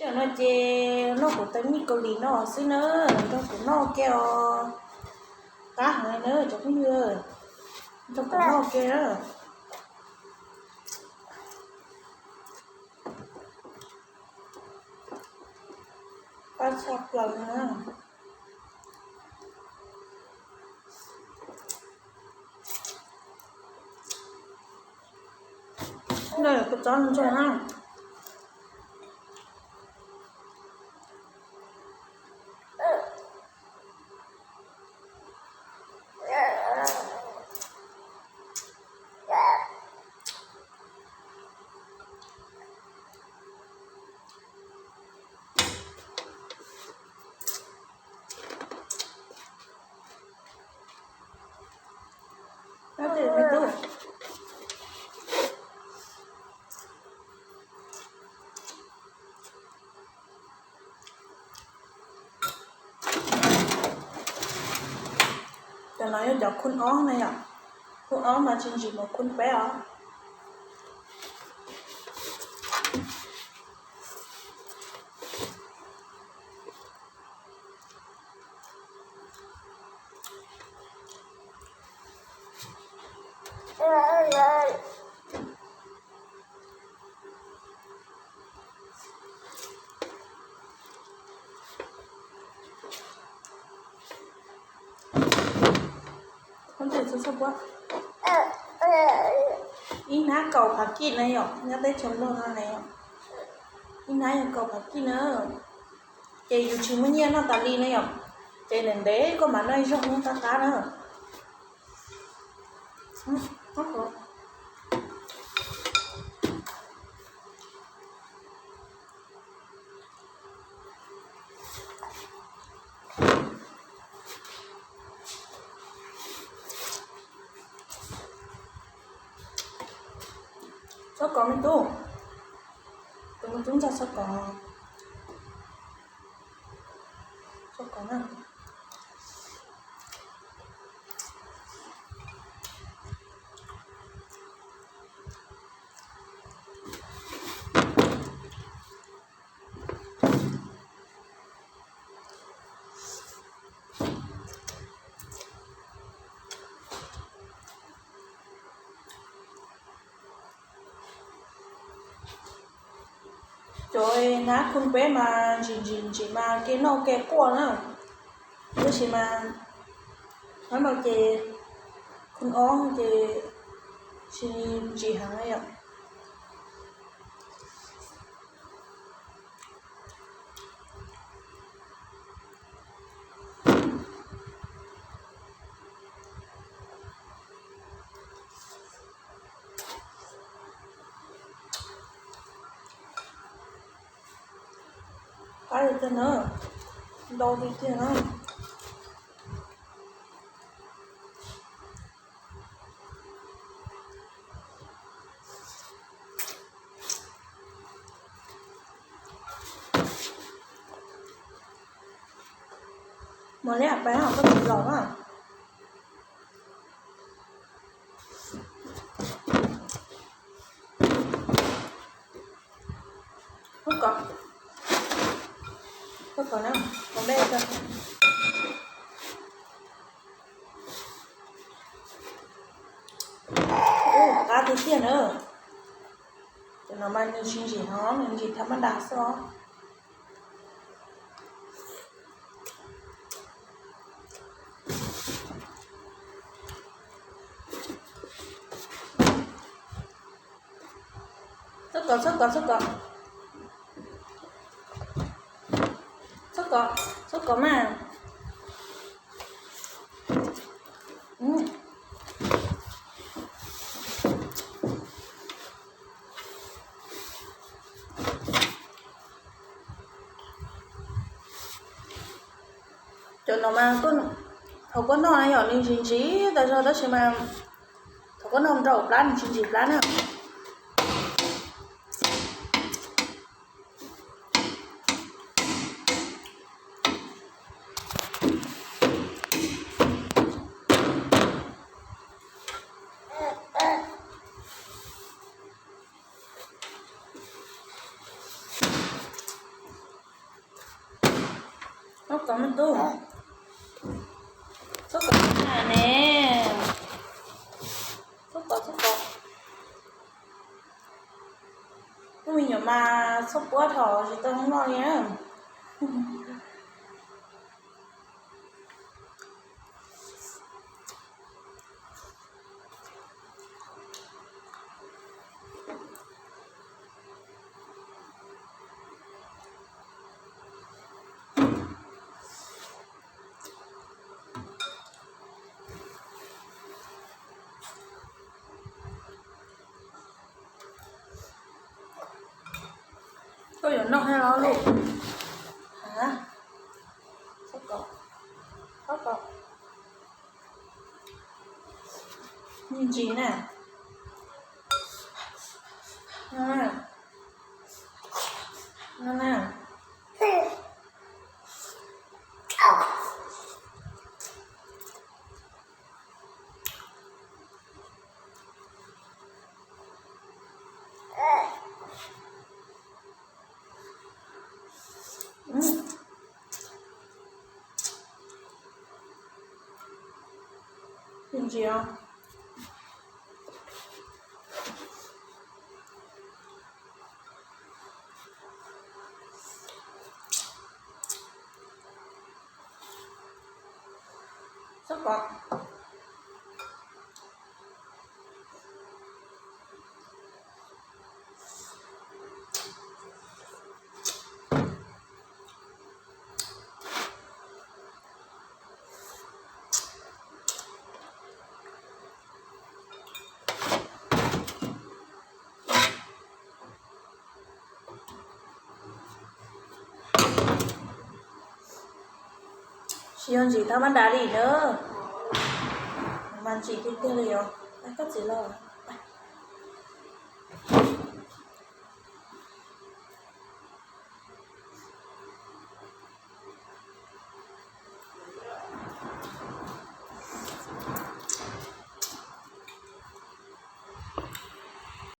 Ntawm no ces noj kuv tais mij Kaus Lim no xwb na, nrog kuv noj ke os. Qab heev na cov phooj ywg, nrog kuv noj ke na. Qab tshaj plaws na. Ntawm kuv tsob ntsuag na. Cov no yog cov khun ob na yom. Khun ob mas tsis ntsim mus khun peb os. Ib hnab kaum phav kij na yom, nyob teb chaws Nplog no na yom. Ib hnab yog kaum phav kij na. Ces yus tsis muaj nyiaj noj tas li na yom, ces ntev ntev koj mam noj ib zaug qab qab na. Txhob kov me tub, tus me tub ntxog txhob kov, txhob kov na. Cov hnab khun peb mas ntsim ntsim ntsim mas kev noj kev quaj na. Tab sis mas hnab no ces khun ob ces tsis ntsim heev na yom. Qab tiag tiag na, ntau tiag tiag na. Mos liab pais os, koj tsis los na. Koj kov, koj kov na, kov npej rau. Ub, qab tiag tiag na. Cov no mas nws tsis ntsim heev, nws ntsim tham ma das xwb os. Txhob kov, txhob kov, txhob kov. Txhob kov, txhob kov mas. Cov no mas thaum koj noj na yom nws ntsim ntsim tas zog tab sis mas thaum koj noj rau plab nws tsis ntsim plab na. Tub, txhob kov ne, txhob kov, txhob kov. Tus me nyuam mas txhob puab dhau tsis tau noj li na. Koj yuav noj thiab los lus? Hab, txhob kom, txhob kom. Me ntsis na. No na, no na. Me ntsis os. Txhob kom. Tsis yog ntsim tau mab nra li na, mas ntsim tiag tiag li os. Koj txiv los.